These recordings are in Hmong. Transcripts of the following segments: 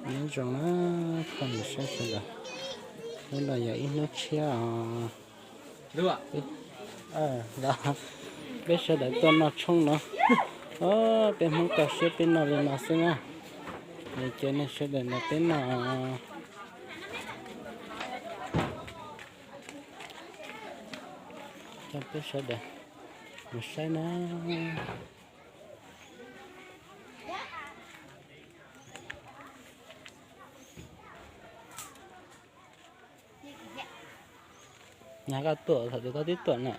Nyob zoo na, phooj ywg sawv daws, hnub no yog ib hnub tshiab os. Peb sawv daws tuaj noj tshoob no. Peb Hmoob toj siab peb noj li no xwb na. Ces nej sawv daws nrog peb noj. Coj peb sawv daws mus saib na. Nag koj tuaj thaum twg koj twb tuaj na?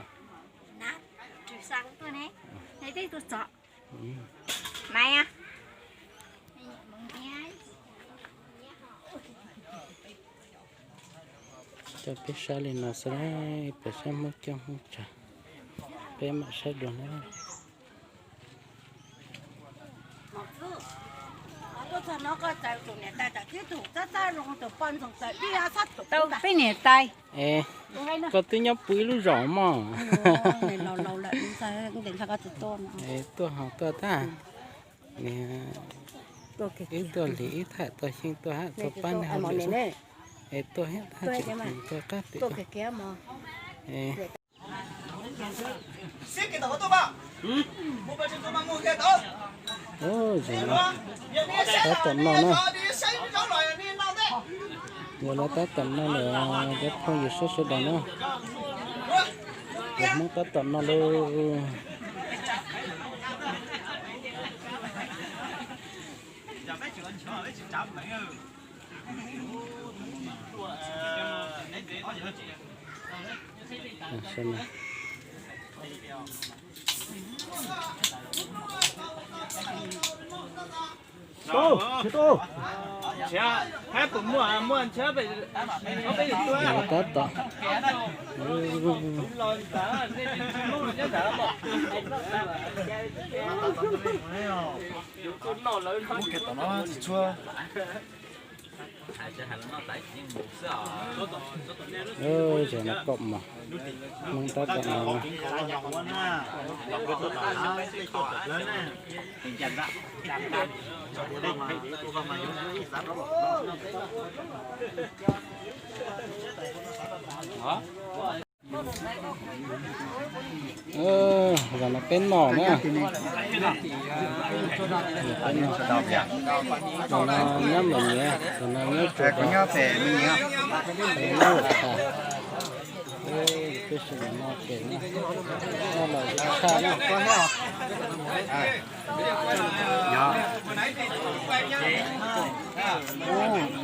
Coj peb saib li no xwb, peb saib Hmoob coob Hmoob tsawg, peb mam saib dua na. Tau peb niam tais. Es, koj twb nyob pw ib lub zos mog. Es tuaj ho tuaj tag. Ib tuaj hliv ib thaij tuaj xyeej tuaj hab tuaj pab neeg hauj lwm xwb. Es tuaj thiab tab sis tuaj qab tim. Tab tom noj na. Yog lawv tab tom noj lawm, cov phooj ywg sawv daws na. Cov Hmoob tab tom noj lawm. Tab tom. Zaum no kaum mos, Hmoob tab tom no. Zaum no peb noj na. Zaum no nyob Mem Nyiav, zaum no nyob Tsuas Dog, nyob Luam Thas. Peb sawv daws noj ces noj los tshaj na.